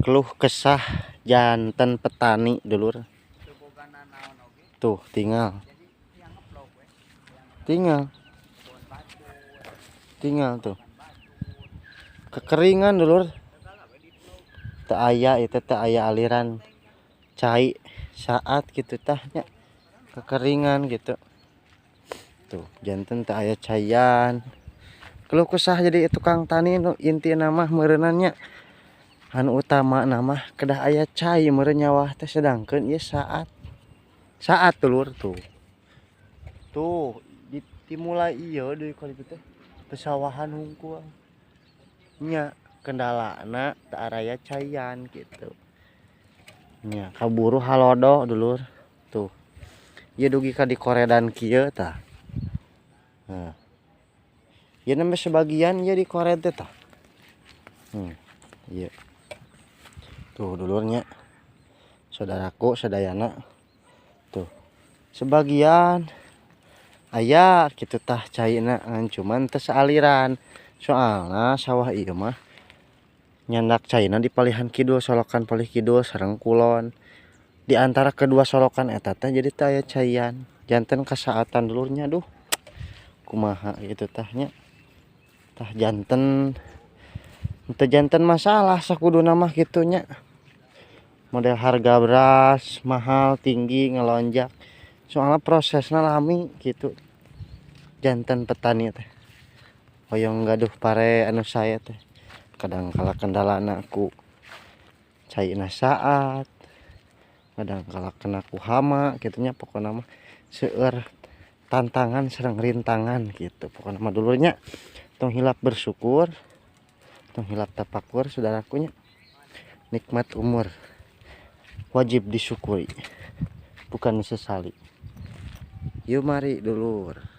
Keluh kesah janten petani dulur. Tuh tinggal. Tinggal. Tinggal tuh. Kekeringan dulur. Teu aya itu, teu aya aliran cai saat gitu tah nya. Kekeringan gitu. Tuh janten teu aya caian. Keluh kesah jadi tukang tani nu intina mah meureunnan nya. Anu utama nama kedah aya cai meureun nyawah teh, sedangkeun ieu saat. Saat dulur tuh. Tuh dimulai ieu deui kali itu teh pesawahan hungkul. Nya kendalana teu araya caian gitu. Nya kaburu halodo dulur tuh. Ieu dugi ka dikoredan kieu tah. Nah. Ieu nembe sebagian ieu dikored teh tah. Ieu. Tuh dulurnya. Saudaraku sadayana. Tuh. Sebagian aya kitu tah caina ngan cuman teu saaliran. Soalna sawah ieu mah nyandak caina di palihan kidul, solokan palih kidul sareng kulon. Di antara kedua solokan eta teh jadi teu aya caian. Janten kasaatan dulurnya duh. Kumaha gitu tah nya. Tah janten teu janten masalah sakuduna mah kitu nya. Model harga beras mahal tinggi ngelonjak. Soalnya prosesna lami gitu. Janten petani teh. Hoyong gaduh pare anu sae teh. Kadang kala kendalana ku caina saat, kadang kala kena ku hama kitu nya, pokona mah seueur tantangan sareng rintangan gitu. Pokona mah dulurnya tong hilap bersyukur, tong hilap tafakur saudaraku nya. Nikmat umur wajib disyukuri, bukan disesali. Yuk mari dulur.